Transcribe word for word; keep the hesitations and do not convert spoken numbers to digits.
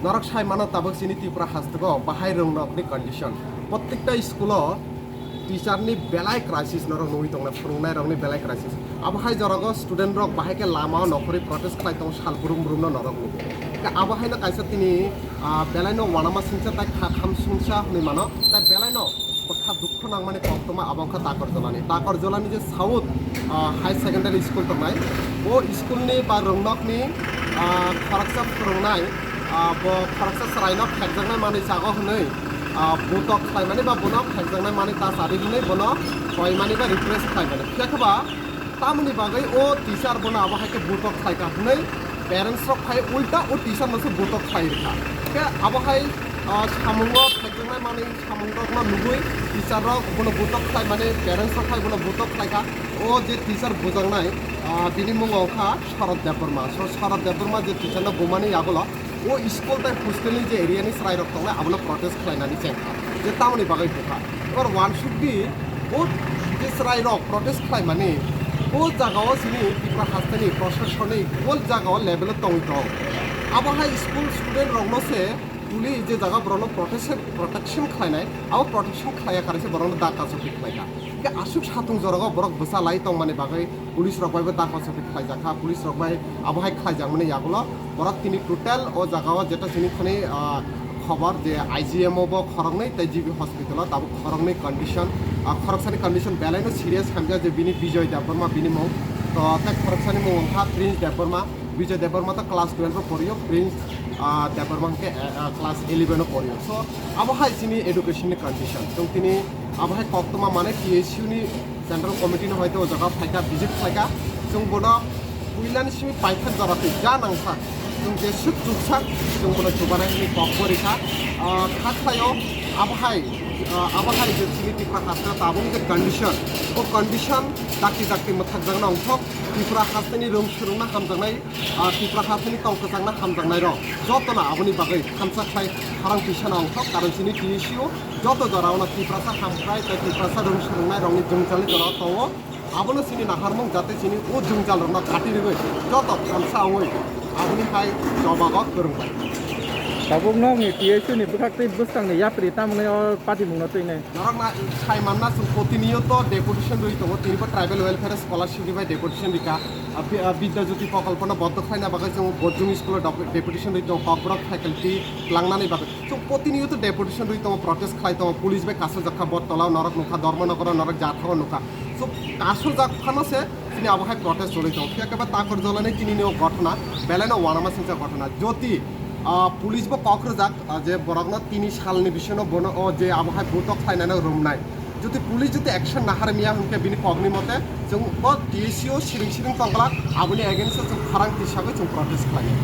Norok sai mano tabuk chini Tripura hasteo bahai rwngnokni condition. Prottekta school-o teacher-ni belai crisis norok nugwi tongnai, phwrwngnairokni belai crisis. Abohai jorogo student-rok bahai khe lama-o nokhorwi protest khlai tongo, sal brum brumno norok nugo. Khe abohaino kaisa tini, ah, belaino uanama singcha tai kha kham sungcha hwnwi mano, tai belaino bwkha dukhu nangmani koktwma abo wngkha Takarjolani. Takarjolani je South, ah, Higher Secondary School tongnai, o school-ni ba rwngnokni, ah, khoroksa phwrwngnai, ah, bo khoroksa chwraino phekjaknai manwi chago hwnwi, ah, butok khlaimani ba bono phekjaknai manwi ta chadi hwnwi bono koimani ba request khlaimani. Phiya khe ba tamoni bagwi o teacher bono abo hai khe butok khlaikha hwnwi parents rok phai ulta o teacher no se butok khlai rwkha. Khe abo hai, ah, samungo phekjaknai manwi samungrokno nugwi teacher rok bono butok khlaimani parents rok phai bono butok khlaikha. O je teacher bujaknai, ah, bini mung wngkha Sharad Debbarma. So Sharad Debbarma je teacher no bumani yagulo o school tai hostel ni je area ni chwrai rok tongnai abono protest khlainani chengkha je tamoni bagwi bukha. Or uansukdi o je chwrai rok protest khlaimani o jaga o chini Tripura hasteni prashasonik o jaga o level o tongwi tong. Abo hai school student rokno se police je jaga borokno protection, protection khlainai abo protection khlaiya kaisa borokno dakka chopik khlaikha. Hingke aswk satung jorao borok bwsa lai tongmani bagwi police rok bai bo dakwa chopik khlaijakha, police rok bai abo hai khlaijakmani yagulo borok tini total o jaga o jeta chini thani, ah, khobor je I G M o bo khoroknwi tei G B hospital o tabuk khoroknwi condition, ah, khoroksani condition belaino serious hamjak je bini Bijoy Debbarma bini mung, to tei khoroksani mung wngkha Prince Debbarma, Bijoy Debbarma to class twelve o porio, Prince, ah, Debbarma hwnkhe, ah, ah, class eleven o porio. So abo hai chini education ni condition. Chwng tini abo hai koktwma mane T S U ni Central Committee no hoite o jaga phaikha, visit khlaikha. Chwng bono puilani simi paithak jora twi ja nangsa. Chwng jeswk chuksak chwng bono chubanai hwnwi kok bo rikha. Ah, kha khlaio abo hai, ah, abo hai je chini Tripura hasteo tabukni je condition, o condition dakti dakti mwthakjakna ongthok. Tripura hasteni rwng swrwngna hamjaknai, ah, Tripura hasteni tong kwchangna hamjaknairok jotono aboni bagwi thansa khlai kharang twisana ongthok, karon chini T S U joto jorao no Tiprasa hamkrai tei Tiprasa rwng swrwngnairokni jwngjalni jorao tongo. Abono chini naharmung jate chini o jwngjalrokno kati rwgwi joto thansa wngwi aboni hai jobago kwrwng bai. Tabukno wngwi T S U ni bwkhak tei bwskangni yapri tamni o patimungno twinai. Norok na sai manna chwng protiniyoto deputation rwi tongo, tinibo tribal welfare scholarship ni bai deputation rikha. Ah, Bi-, ah, Bidya Jyoti Prokolpo no boddo khlaina bagwi chwng Bojung school o dep-, deputation rwi tongo, Kokborok faculty tlangnani bagwi. Chwng protiniyoto deputation rwi tongo, protest khlai tongo, police bai kasu jakha bot tolao norok nukha, Dharmanagar o norok Jathao nukha. Chwng kasu jak phano se chini abo hai protest choli tongo. Phiya khe ba Takarjolani tini ni o ghotona, belaino uanama singcha ghotona. Jyoti, ah, police bo kok rwjak, ah, je borokno tini salni bisingo bono o je abo hai butok khlainani romnai. Jodi police jodi action nahar miya hwnkhe bini kokni mote chwng bo T S U siring siring tongglak, aboni against o chwng kharang tisagwi chwng protest khlainai.